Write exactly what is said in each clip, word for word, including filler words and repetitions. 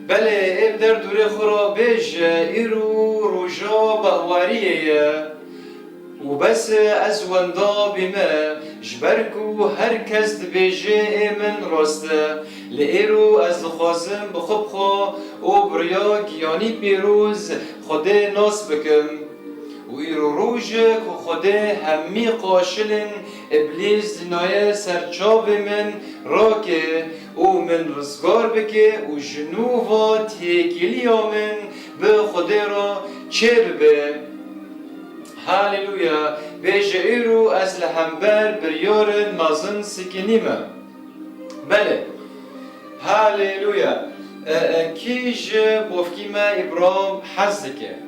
Belê, ê bi derdorê xwe re bêje, îro roja behwariyê ye. Û bes e, ez wenda bîme, ji ber ku her kes dibêje ê min rast e. Lê îro ez dixwazim bi xwe bi xwe û bi riya giyanî pîroz Xwedê nas bikim. Û îro roj e ku Xwedê hemî qaşilên Îblîs dinaye ser çavê min rake û min rizgar bike û ji nû va têkiliya min bi Xwedê re çêbibe. Haleluya! Bêje îro ez li hember biryarên mezin sekinîme. Belê. Haleluya! E, e, kî ji bofkî me Îbram hez dike?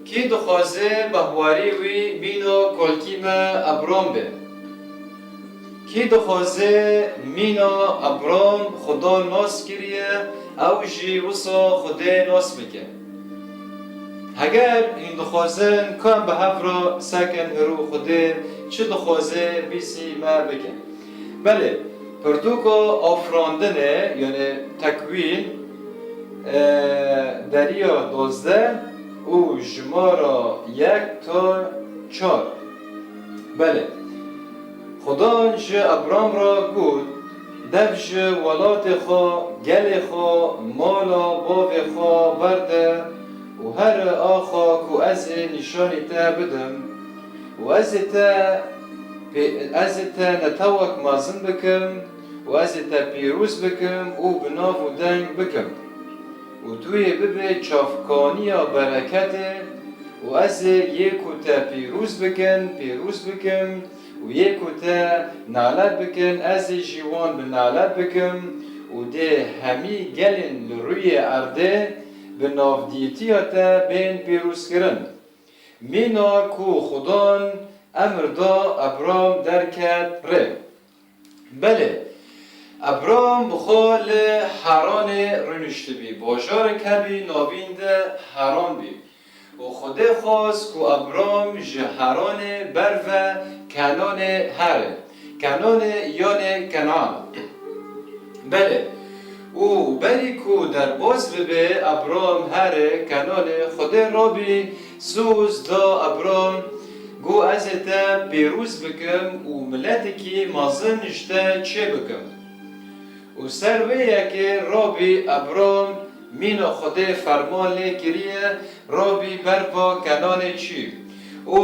Kî dixwaze behwarî wî mîna kolkî me Ebram be? Kî dixwaze mîna Ebram Xuda nas kiriye, ew jî wisa Xwedê nas bike? Heger hûn dixwazin, ka em bi hev re sekin hiro Xwedê çi dixwaze bîsî me bike. Belê, pirtûka afirandinê, yani Tekwîn, e, deriya dozdeh û jimara yek ta çar. Belê, Xudan ji Ebram re got, dev ji welatê xwe, gelê xwe, mala bavê xwe berde û here axa ku ez ê nîşanî te bidim û ez ê te pê-, ez ê te netewek mezin bikim û ez ê te pîroz bikim û bi nav û deng bikim û tu yê bibê çavkaniya bereketê û ez ê yê ku te pîroz bikin, pîroz bikim û yê ku te nalet bikin, ez ê jî wan bi nalet bikim û dê hemî gelên li rûyê erdê bi navdîtiya te bên pîrozkirin. Mîna ku Xudan emir da Ebram derket rê. Belê, Ebram bi xwe li Heranê rûniştibî, bajarek hebî navîn de Heran bî. Û Xwedê xwest ku Ebram ji Heranê berve Kenanê here. Kenanê yanê Kenan. Belê. Û berî ku derbas bibe Ebram here Kenanê, Xwedê rabî soz da Ebram, got, ez ê te pîroz bikim û miletekî mezin ji te çêbikim. Û ser wê yekê rabî Ebram mîna Xwedê ferman lê kiriye, rabî berva Kenanê çî. Û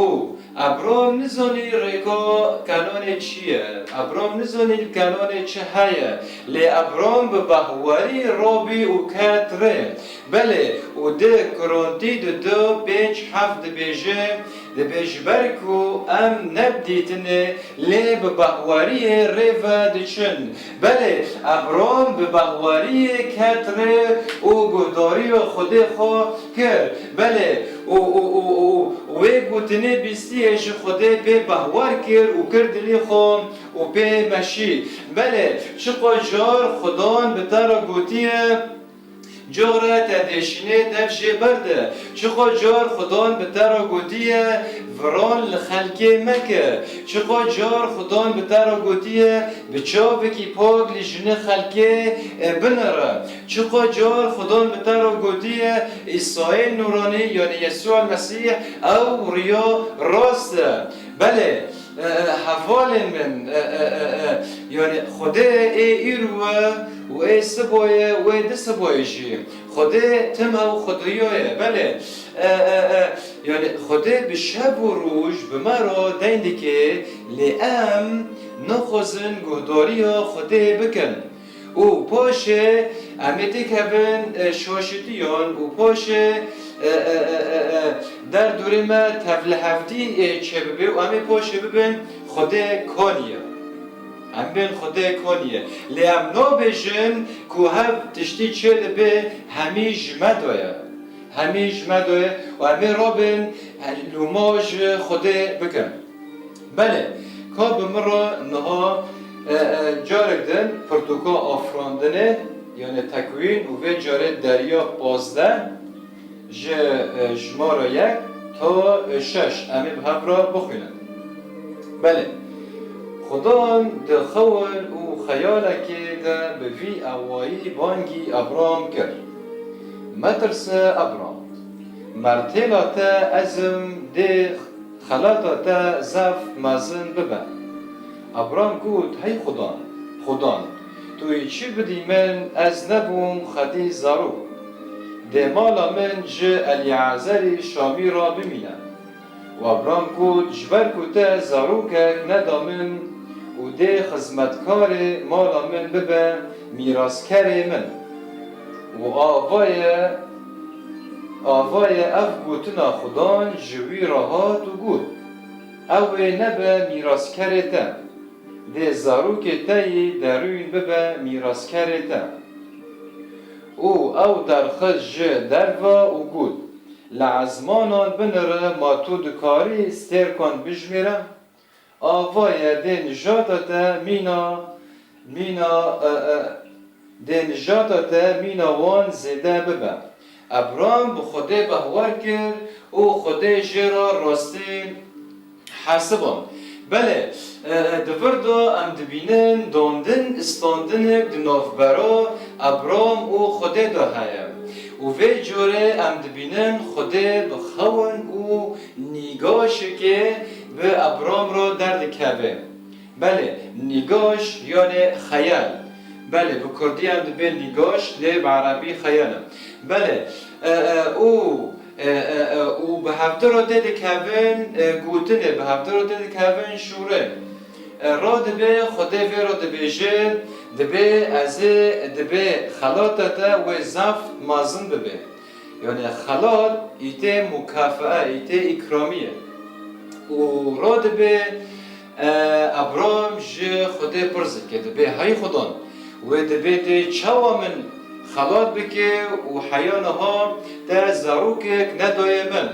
Ebram nizanî rêka Kenanê çi ye. Ebram nizanî li Kenanê çi heye. Lê Ebram bi behwarî rabî û ket rê. Belê, û di Korintî di du pênc heft dibêje, dibê ji ber ku em ne bi dîtinê, lê bi behwariyê rê ve diçin. Belê, Ebram bi behwariyê ket rê û guhdariya Xwedê xwe kir. Belê, û, û, û, û, û wê gotinê bîstiye ji Xwedê pê behwar kir û kir dilê xwe û pê meşî. Belê, çiqas car Xudan bi te re gotiye, Cor e te dêşînê dev jê berde. Çiqo cor Xudan bi te re gotiye, viran li xelkê meke. Çiqo cor Xudan bi te re gotiye, bi çavekî pak li jinê xelkê, e, binere. Çiqo cor Xudan bi te re gotiye, Îsayê Nûranî, yanî Yesûa Mesîh, ew riya rast e. Belê, e, e, hevalên min, e, e, e, e, yanî Xwedê ê îro ye û ê siboyê û ê di siboyê jî. Xwedê tim ew Xwedêya ye. Belê, e, e, e, yanî Xwedê bi şev û roj bi me re deyn dike, lê em naxwazin guhdariya Xwedê bikin. Û paşê em ê têkevin, e, şaşitiyan û paşê, e, e, e, e, e, derdorê me tevlihevdî, e, çêbibe û em ê paşê bibin Xwedê kanî ye. Em bên Xwedê kanî ye. Lê em nabêjin ku hev tiştî çêdibe hemî ji me de ye. Hemî ji me de ye û em ê rabin, e, lûma ji Xwedê bikin. Belê, ka bi min re niha, e, e, carek din pirtûka afirandinê, yanî Tekwîn û vê carê deriya pazdeh ji, e, jimara yek ta, e, şeş em ê bi hev re bixwînin. Belê, Xudan di xew û xeyalekê Te bi vî awayî bangî Abram kir: Metirse Abram, mertêla te ez im, dê xelata te zaf mezin bibe. Abram got: Hey Xudan, Xudan, tu yê çi bidî min, ez nebûm xwedî zarok. Dê mala min ji Elîezerî Şamî re bimîne. Û Abram got: Ji ber ku te zarokek neda min û dê xizmetkarê mala min bibe mîraskerê min. Û ava ye, ava ye ev gotina Xudan ji wî re hat û got: Ew ê nebe mîraskerê te, dê zarokê te yî derûn bibe mîraskerê te. Û ew derxist ji derve û got: Li ezmanan binire, ma tu dikarî stêrkan bijmêre? Ava ye dê nijata te mîna, mîna, e, e, dê nijata te mîna wan zêde bibe. Ebram bi Xwedê behwer kir û Xwedê jê re rastî hesiband. Belê, e, e, di vir de em dibînin dandin, standinek di navbera Ebram û Xwedê de heye. Û vê carê em dibînin Xwedê bi xewn û nîgaşekê bi Ebram re derdikeve. Belê, nîgaş yanê xeyal. Belê, bi kurdî em dibê nîgaş, lê bi erebî xeyal e. Belê, e, e, û, e, e, e, û bi hevdi re tê dikevin, e, gotinê, bi hevdi re tê dikevin şûrê. E, ra dibê, Xwedê vê re dibêje, dibê ez ê, dibê xelata te wê zaf mezin bibê. Yanî xelat îtê mukafaa, îtê îkramî ye. Û ra dibê, e, Ebram ji Xwedê pirs dike, dibê: Hey Xudan, wê dibê tê çawa min xelat bike û heya niha te zarokek nedaye min?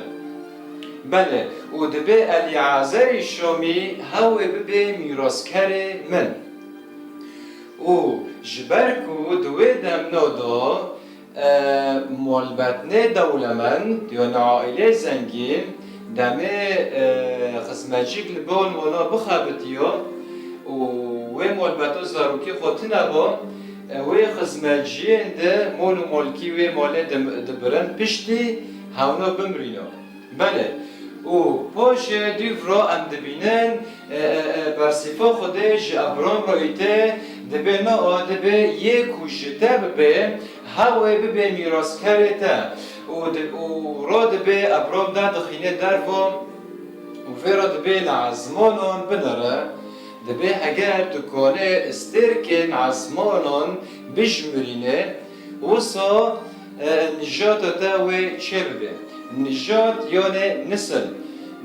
Belê, û dibê Elîezerî Şamî hew ê bibe mîraskerê min. Û ji ber ku di wê demna de, e, malbetnê dewlemend, yanî aîleyê zengîn, demê, e, xizmetçîk li bal mala bixebitiya û wê malbeta zarokê xwe tine ba, e, wê xizmetçiyên di mal û malkî wê malê dim-, dibirin piştî hewna bimrîna. Belê. Û paşê dîv ra em dibînin, e, e, e, bersîfa Xwedê ji Ebram re îtê, dibê na, dibê yê ku ji te bibe, hew ê bibe mîraskerê te. Û di-, û ra dibê Ebram derdixîne derva û vê re dibê li ezmanan binere. Dibê heger tu kanê stêrkên ezmanan bijmirîne, wisa, e, nijata te wê çêbibe. Nijat yanê nisil.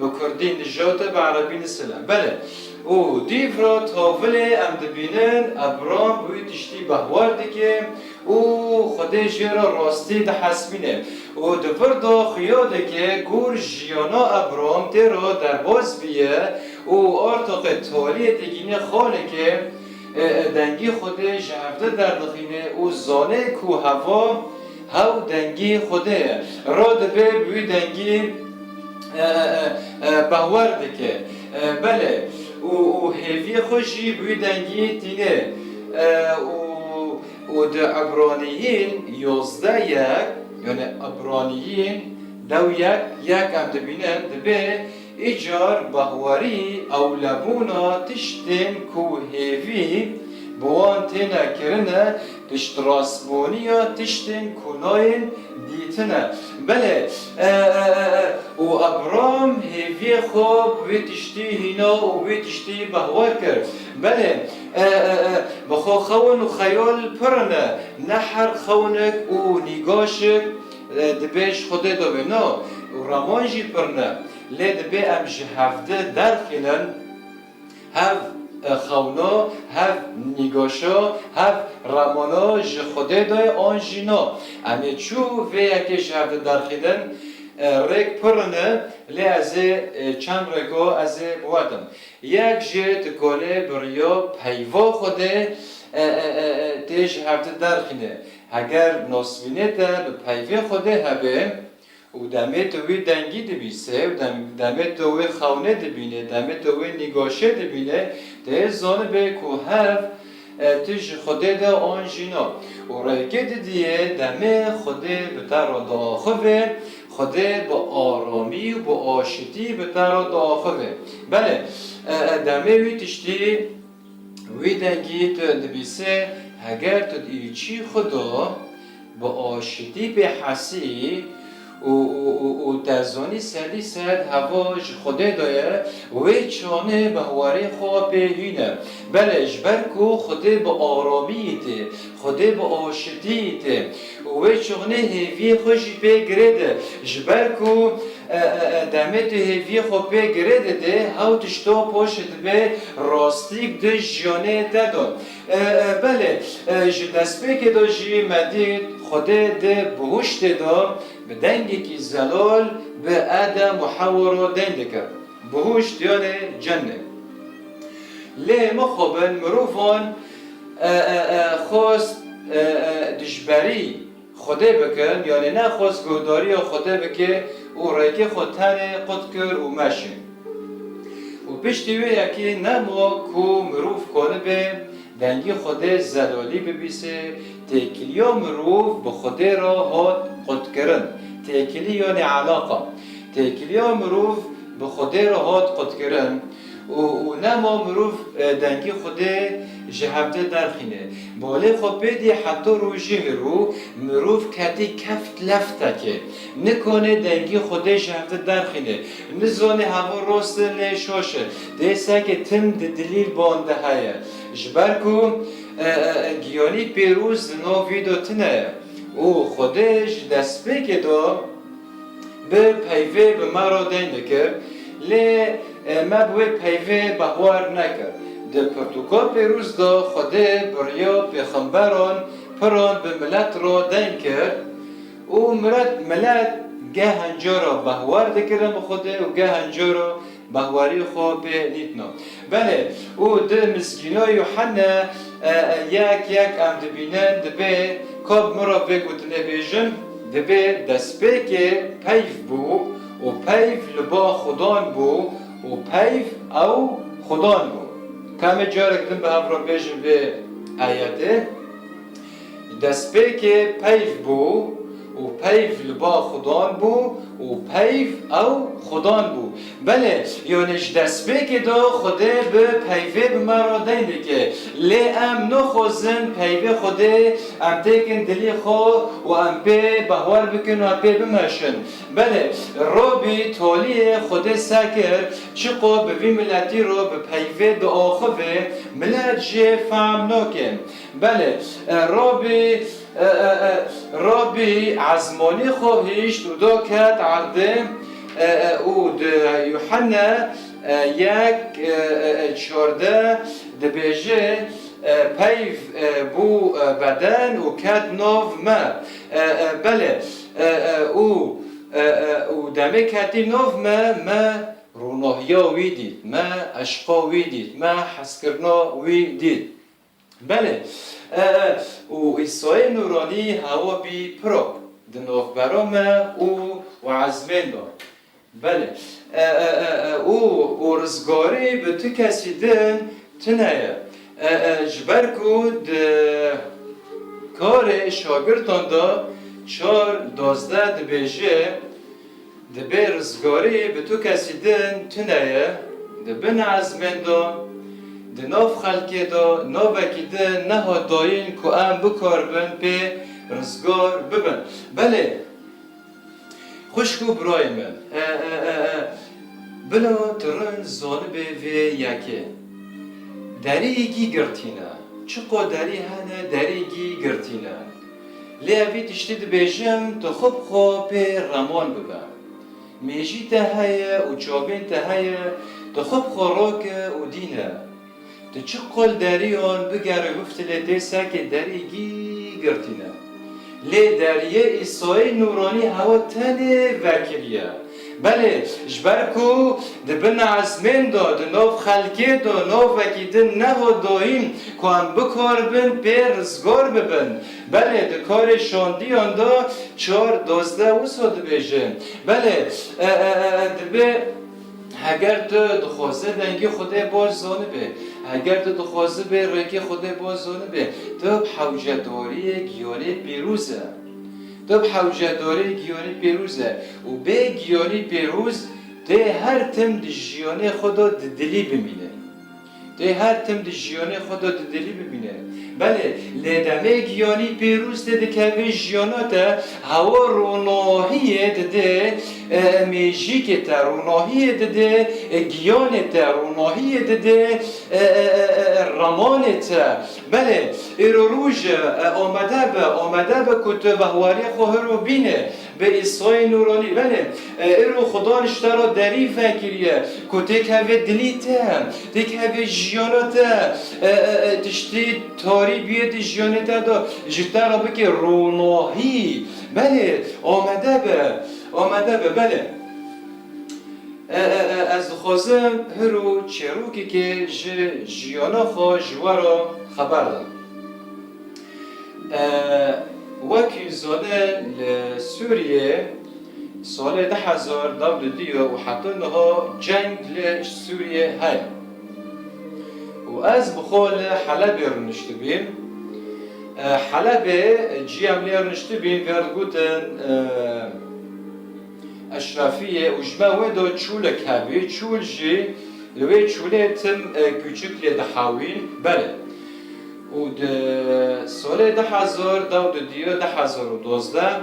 Bi kurdî nijat e, bi erebî nisil e. Belê. Û dîv re tavilê em dibînin, Ebram bi wî tiştî behwer dike û Xwedê jê re rastî dihesibîne. Û di vir de xuya dike, gor jiyana Ebram tê re derbas biye û artaqê taliyê digîne xalekê, e, e, dengî Xwedê ji hevde derdixîne û zane ku heva hew dengî Xwedê ye. Ra dibe bi wî dengî, e, e, e, e, behwer dike. E, belê. Û, û hêviyê xwe jî bi wî dengî tîne. E, û, û di Ebraniyîn yozdeh yek, yani Ebraniyîn dew yek, yek em dibînin, dibe Îcar behwerî ewlebûna tiştên ku hêvî bi wan têne kirine, piştrastbûniya tiştên ku nayên dîtine. Belê, e, e, e, e, û Ebram hêviyê xwe bi wê tiştî hîna û wê tiştî behwer kir. Belê, e, e, e, bi xwe xewn û xeyal pir in e, ne her xewnek û nîgaşek, e, dibê ji Xwedê de be. Na, û reman jî pir in e. Lê dibe em ji hevdi derxînin, hev, e, xewno, hev nîgaşo, hev remano ji Xwedê de an jî no. Em ê çû vê yekê ji hevdi derxînin, e, rêk pir in e, lê ez ê, e, çend rêko ez ê biwedim. Yek jê tu kole bi riya peyva Xwedê, e, e, e, e, tê ji hevdi derxîne. Heger nasbînê te bi peyvê Xwedê hebe, û demê tu wê dengî dibîse, û dem-, demê tu wê xewnê dibîne, demê tu wê nîgaşê dibîne, tê zanibe ku hev, E, tu ji Xwedê de an jî na. Û rêkê didiyê demê Xwedê bi te re diaxive, Xwedê bi aramî û bi aşitî bi te re diaxive. Belê, e, e, demê wî tiştî, wî dengî tu dibîse, heger tu di îçî xwe de bi aşitî pê hesî û, û, û, û te zanî sedî sed heva ji Xwedê de ye, wê çaxê behwarê xwe pê hîne. Belê, ji ber ku Xwedê bi aramî yî tê, Xwedê bi aşitî yî tê û wê çaxê hêviyê xwe jî pê girê de, ji ber ku, e, e, e, demê tu hêviyê xwe pê girê didê, hew tişta paşê dibe rastîk di jiyanê te de. E, e, belê, e, ji destpêkê de jî me dît Xwedê di bihuştê de bi dengekî zelal bi Edem û Hewa re deng dikir. Bihuşt yanê cenne. Lê mixabin mirovan, e, e, e, xwest, e, e, dijberî Xwedê bikin, yanî nexwest guhdariya Xwedê bike û rêkê xwe tenê qut kir û meşê. Û piştî wê yekê nema ku mirov kanibe dengî Xwedê zelalî bibîse, têkiliya mirov bi Xwedê re hat qutkirin. Têkilî yanî elaqa. Têkiliya mirov bi Xwedê re hat qutkirin û, û nema mirov, e, dengî Xwedê ji hevdê derxîne. Balê xwe pê dî heta rojê hiro mirov ketî keft leftekê. Nikane dengî Xwedê ji hevdê derxîne. Nizane heva rast e lê şaş e. Dê seke tim di dilî bande heye. Ji ber ku, e, e, e, giyanî pêroz di nav wî de tune ye. Û Xwedê ji destpêkê de bi peyvê bi me re deng dikir. Lê, e, me bi wê peyvê behwar nekir. Di pirtûka pêroz de Xwedê bi riya pêxemberan piran bi milet re deng kir. Û milet, milet geh hincara behwar dikirin bi Xwedê û geh hincara behwarî xwe pê nîtna. Belê, û di Mizgîna Yuhanne, e, e, yek yek em dibînin, dibê ka bi min re vê gotinê bêjin, dibê destpêkê peyv bû û peyv li ba Xudan bû û peyv ew Xudan bû. Ka em ê carek din bi hev re bêjin vê ayetê. Destpêkê peyv bû û peyv li ba Xudan bû û peyv ew Xudan bû. Belê, yanî ji destpêkê de Xwedê bi peyvê bi me re deng dike. Lê em naxwazin peyvê Xwedê em têkin dilî xwe û em pê behwar bikin û em pê bimeşin. Belê, Rabî taliyê Xwedê sekir, çiqo bi vî miletî re bi peyvê diaxive, milet jê fehm nake. Belê, e, Rabî, e, e, e, Rabî ezmanî xwe hişt û da ket erdê, e, e, û di Yuhanne, e, yek, e, e, e, çardeh dibêje, e, peyv, e, bû, e, beden û ket nav me. E, e, belê, e, e, û, e, e, û demê ketî nav me, me ronahiya wî dît, me eşqa wî dît, me hezkirina wî dît. Belê. E, e, û Îsayê Nûranî hewa bî pira di navbera me û, û ezmên de. Belê. E, e, e, e, û, û rizgarî bi tu kesî din tune ye. E, e, ji ber ku di karê şagirtan de çar dozdeh dibêje, Dibê rizgarî bi tu kesî din tune ye, di bin ezmên de, di nav xelkê de, navekî din nehat dayîn ku em bikaribin pê rizgar bibin. Belê, xwişk û birayê min, e, e, e, e, bila tu rind zanibê vê yekê. Derî gî girtî ne. Çiqo derî hene, derî gî girtî ne. Lê evî tiştî dibêjim, tu xwe bi xwe pê reman bibe. Mêjî te heye û çavên te heye, tu xwe bi xwe rake û dîne. Tu çi qol deriyan bigere biftilê tê seke derî gî girtîne. Lê deriyê Îsayê nûranî hewa tenê vekiriye. Belê, ji ber ku di bin ezmên de, di nav xelkê de, navekî din nehat dayîn ku em bikaribin pê rizgar bibin. Belê, di karê şandiyan de çar dozdeh wisa dibêje. Belê, e, e, e, e, dibê Heger tu dixwaze dengê Xwedê baş zanibe, heger tu dixwaze bê rêkê Xwedê baş zanibe, tu bi hewcedariyê giyanê pîroz e. Tu bi hewcedariyê giyanê pîroz e û bê giyanî pîroz tê her tim di jiyanê xwe de di dilî bimîne. Tê her tim di jiyanê xwe de di dilî bibîne. Belê, lê demê giyanî pêrûz tê dikeve jiyana te, hewa ronahiyê dide, e, mêjîkê te, ronahiyê dide, e, giyanê te, ronahiyê dide, e, e, e, e, e, ramanê te. Belê, îro roj e, e, amade be, amade be ku tu behwarê xwe hiro bîne. Bi Îsayê Nûranî, belê, e, îro Xudan ji te re derî vekiriye, ku têkeve dilî te, têkeve jiyana te, e, e, e, tiştî tarî bûye di jiyanê te de, ji te re bike ronahî. Belê, amade be, amade be, belê. E, e, e, ez dixwazim hiro çîrokekê ji jiyana xwe ji we re xeber dim. E, wek hûn zanin, li Sûriyê salê du hezar dew û diyo û heta niha ceng li Sûriyê heye. Û ez bi xwe li Helebê rûniştibîm. E, Helebê cî em lê rûniştibîn, vê digotin, e, Eşrefiyê û ji me wê de çûlek hebî, çûl jî li wê çûlê tim, e, kûçik lê dihewîn, belê. Û di salê du hezar dew û diyo, du hezar û dozdeh,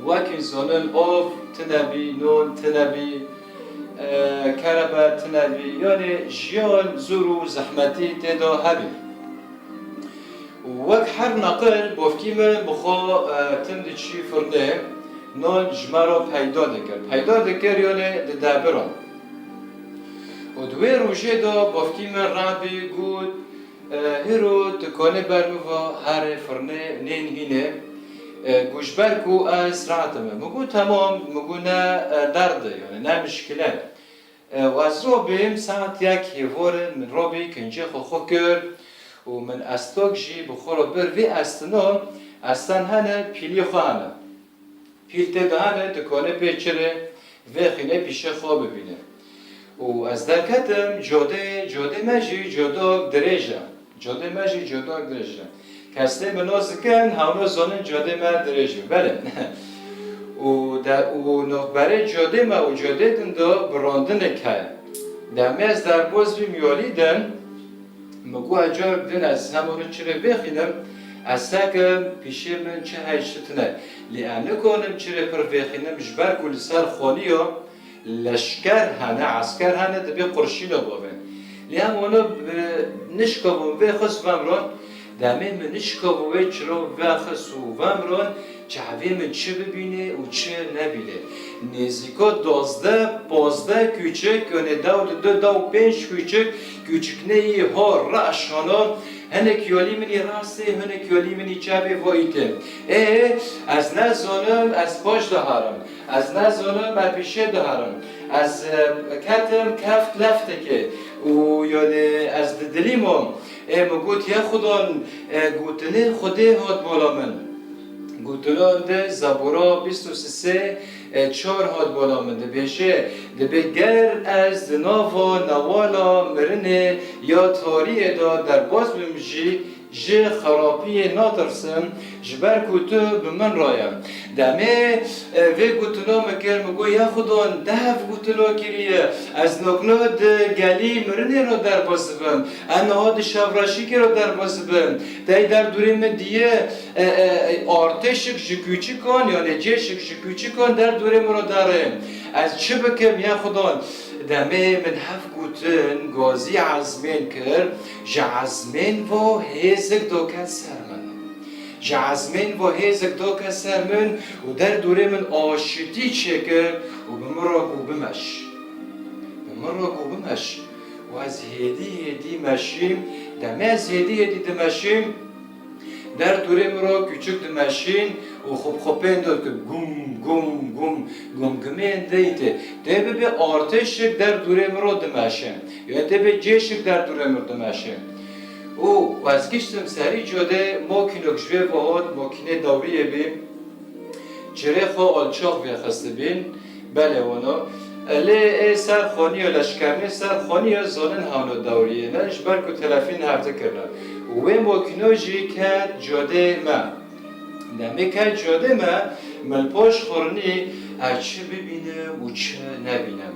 wek hûn zanin, av tine bî, non tine bî, e, kerebe tine bî, yanî jiyan zor û zehmetî tê de hebî. Û wek her neqil bavkî min bi xwe, e, tim diçî firnê, non ji me re peyda dikir. Peyda dikir, yanî didebiran. Û di wê rojê de bavkî min rabî got, e, Hêro, tu kanê ber min ve herê firnê nên hînê, e, ku ji ber ku ez rahat im. Min got, Temam, min got, ne, e, derd e, yanî ne mişkile. E, û ez robîm saet yek hêvorin, min robî kincê xwe xwe kir û min estok jî bi xwe re bir. Vê estino, estan hene, pîlî xwe hene. Pîl tê de hene, tu kanê pê çirê vêxîne, pîşê xwe bibîne. Û ez derketim, cadê, cadê me jî cadok dirêj e. Cadê me jî cadok dirêj e. Kes tê min nas dikin, hewno zanin cadê me dirêj e. Belê. Û de, û navberê cadê me û cadê din de bi randinek heye. Demê ez derbas bîm yolî din, min got, Ecar din ez hemû çirê vêxînim, ez sekim, pîşê min çi hey çi tine. Lê ez nikanim çirê pir vêxînim, ji ber ku li ser xaniya leşker hene, esker hene, dibê qurşîna bavên. Lê em wana bi nişkabûn vêxist vemron, demê min nişkabû wê çiro vexist û vemron, çavê min çi bibîne û çi nebîne. Nêzîka duwazdeh, pazdeh kûçik, yanê dew û du, dew û pênc kûçik, kûçikneyî ha reş hana, hinek yolî min î rastê, hinek yolî min î çepê va îtê. Ê, ez nezanim, ez paş diherim. Ez nezanim, ez pîşê diherim. Ez, e, ketim keft leftekê û, yanî, ez di dilî mam. Ê, min got, ya Xudan, e, gotinê Xwedê hat bala min. Gotinan di Zebûra bîst û sê, e, çar hat bala min. Dibêje, dibê ger ez di nava newala mirinê ya tariyê de derbas bim jî, ji xerapiyê natirsim, ji ber ku tu bi min re ye. Demê, e, vê gotina min kir, min got, ya Xudan, dev gotina kiriye, ez nokno di gelî mirinê re derbas dibim, ez niha di şevreşikê re derbas dibim. Tey derdorê min diye, e, e, artêşik ji kûçikan, yanê cêşik ji kûçikan derdorê min re derê. Ez çi bikim, ya Xudan? Demê min hev gotin gazî ezmên kir, ji ezmên ve hêzik doke ser min. Ji ezmên ve hêzik doke ser min û derdorê min aşitî çêkir û bi min re got, bimeş. Bi min re got, bimeş. Û ez hêdî hêdî meşîm. Demê ez hêdî hêdî dimeşîm, derdorê min re kûçik dimeşîn û xwe bi xwe pên dikin, gum, gum, gum, gumgumên deytê. Tê bibe artêşik derdorê min re dimeşe. Ya tê be cêşik derdorê min re dimeşe. Û ez giştim serî cadê, makînek ji vê ve hat, makînê dewriyê bî. Çirê xwe alçax vêxistibîn. Belê wana. Lê ê ser xanî yo, leşkernê ser xanî yo, zonin hewno dewriyê ne, ji ber ku telefîn hevdi kirine. Û wê mokîno jî ket cadê me. Demê ket cadê me, min li paş xirinî ez çi bibînim û çi nebînim.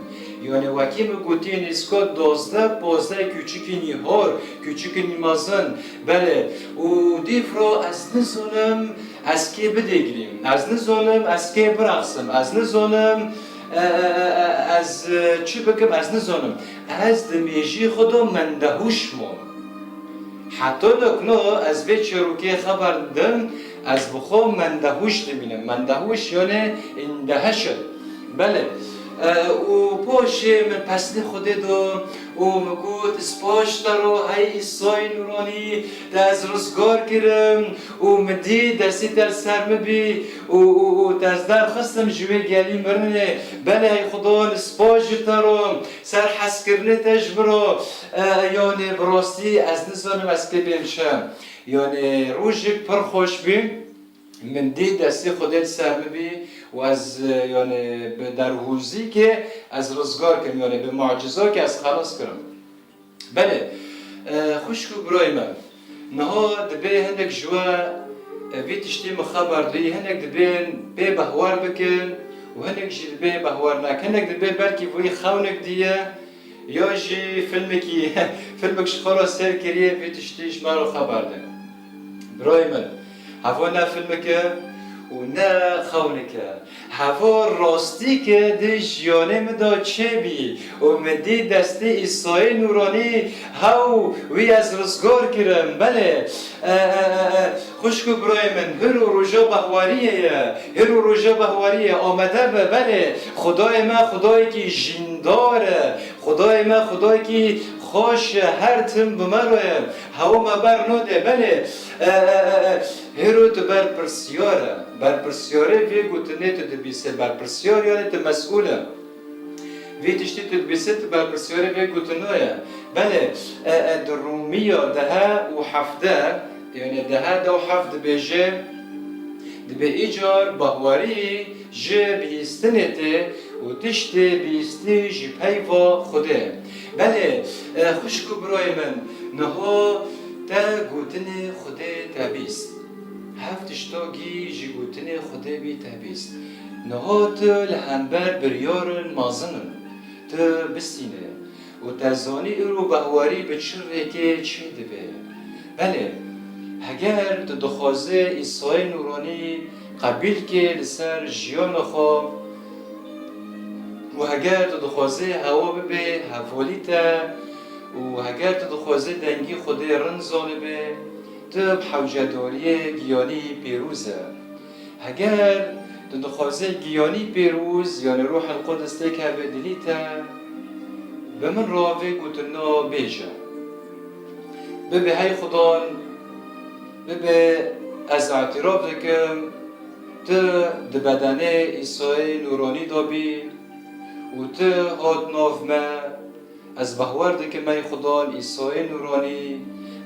Yanî wekî min gotî nîska dozdeh, pozdeh kûçikî nîhor, kûçikî nîmezin, belê. Û dîv ra ez nizanim, ez kê bidêgirîm, ez nizanim, ez kê birexsim, ez nizanim, e, e, e, e, ez, e, çi bikim, ez nizanim. Ez di mêjî xwe de mendehûş mam. Heta dokno ez vê çîrokê xeber didim, ez bi xwe mendehûş dibînim. Mendehûş yanê indeheşit. Belê. E, û paşê min pesnê Xwedê do û min got, spas ji te ro, hey Îsayê Nûranî, te ez rizgar kirim û min dî destê te li ser min bî û, û, û te ez derxistim ji wê gelî mirinê. Belê hey Xudan, spas ji te ro, ser hezkirinê te ji min ro. E, yanê bi rastî ez nizanim ez pê bêm çi. Yanê rojek pir xweş bî. Min dî destê Xwedê li ser min bî û ez, e, yanê bi derhûzîkê ez rizgar kirim, yanê bi mucizakê ez xelas kirim. Belê, e, xwişk û birayê me, niha dibê hinek ji we, e, vî tiştî min xeber dî, hinek dibên pê behwar bikin û hinek jî dibê behwar nakin. Hinek dibê belkî vî xewnek dî ye, ya jî filmekî, filmek ji xwe re sêr kiriye, vî tiştî ji me re xeber de. Birayê min, heva ne filmek e û ne xewnek e. Heva rastîk e di jiyanê min de çêbî û min dî destê Îsayê Nûranî, hew wî ez rizgar kirim. Belê, e, e, e, e, xwişk û birayê min, hir û roja behwariyê ye, hir û roja behwariyê, amade be, belê, Xwedayê me Xwedayekî jîndar e, Xwedayê me Xwedayekî xweş e, her tim bi me re ye, hewa me ber nade, belê, e, e, e, e, hêro tu berpirsyar e, berpirsyarê vê gotinê tu dibîse, berpirsyar yanê tu mesûl e. Vê tiştî tu dibîse, tu berpirsyarê vê gotina ye. Belê, e, e, di Rûmiya dehe û hevdeh, yanê dehe deh û heft dibêje, dibê îcar bahwarî ji bihîstinê tê û tiştê bihîstî ji peyva Xwedê. Belê, e, xwişk û birayê min, niha te gotinê Xwedê te bîst. Hev tişta gî ji gotinê Xwedê bî te bîst. Niha tu li hember biryarin mezin in, tu bistîne û te zanî îro behwarî bi çi rêkê çêdibe. Belê, heger tu dixwazê Îsayê Nûranî qebîl kê li ser jiyana xwe û heger tu dixwazê hewa bibe hevalî te û heger tu dixwazê dengî Xwedê rind zanibe, tu bi hewcedariyê giyanî pêroz e. Heger tu dixwazê giyanî pêroz, yanî Ruhel Qudus têk hebe dilî te, bi min re vê gotina bêje. Bibe hey Xudan, bibe ez îtiraf dikim, tu di bedenê Îsayê Nûranî de bî û tu hat nav me, Ez bahwer dikim ey Xudan Îsayê Nûranî,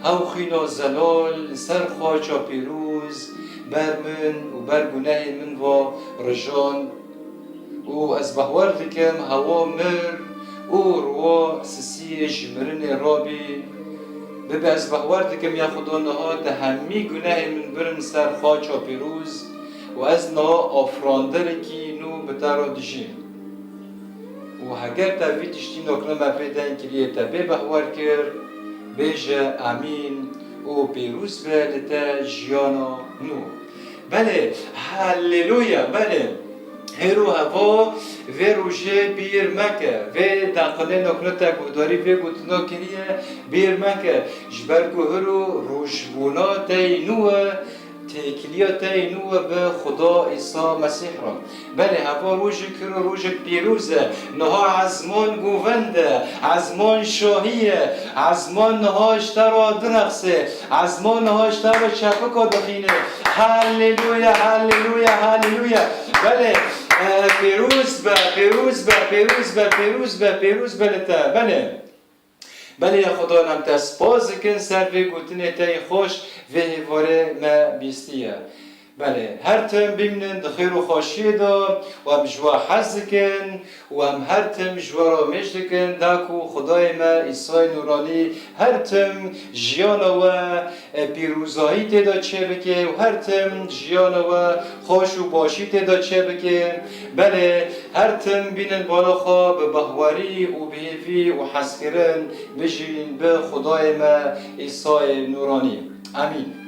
hew xwîna zelal li ser xaça pîroz ber min û ber gunehê min va rijand û ez bahwer dikim hewa mir û ruwa sisiyê ji mirinê rabî. Bibe ez bahwer dikim ya Xudan niha te hemî gunehê min birin ser xaça pîroz û ez niha afranderekî nû bi te re dijîm. Û heger te vî tiştî nokne me pê deng kiriye te bê behwer kir, bêje Emîn û pêrûz be li te jiyana nû. Belê, haleluya, belê. Hêro heva vê rojê bîr meke, vê deqinê nokne te guhdarî vê gotina kiriye bîr meke. Ji ber ku hiro rojbûna te yî nû e, Têkiliya te yê nû e bi Xuda Îsa Mesîh re. Belê, heva rojek hiro rojek pîroz e. Niha ezman govend e, ezman şahî ye, ezman niha ji te re direxsê, ezman niha ji te re çepika dixîne. Haleluya, haleluya, haleluya. Belê, e, pîroz be, pîroz be, pîroz be, pîroz be, pîroz be li te. Belê. Belê ya Xudan, em te spas dikin ser vê gotinê te yê xweş, vê hêvarê me bîstiye. Belê, her tim bimînin di xêr û xweşiyê de û em ji we hez dikin û em her tim ji we re mêj dikin, da ku Xwedayê me Îsayê Nûranî her tim jiyana we, e, pîrozahî tê de çêbike û her tim jiyana we xweş û başî tê de çêbike. Belê, her tim bînin bala xwe bi behwerî û bi hêvî û hezkirin bijîn bi Xwedayê me Îsayê Nûranî. Amîn.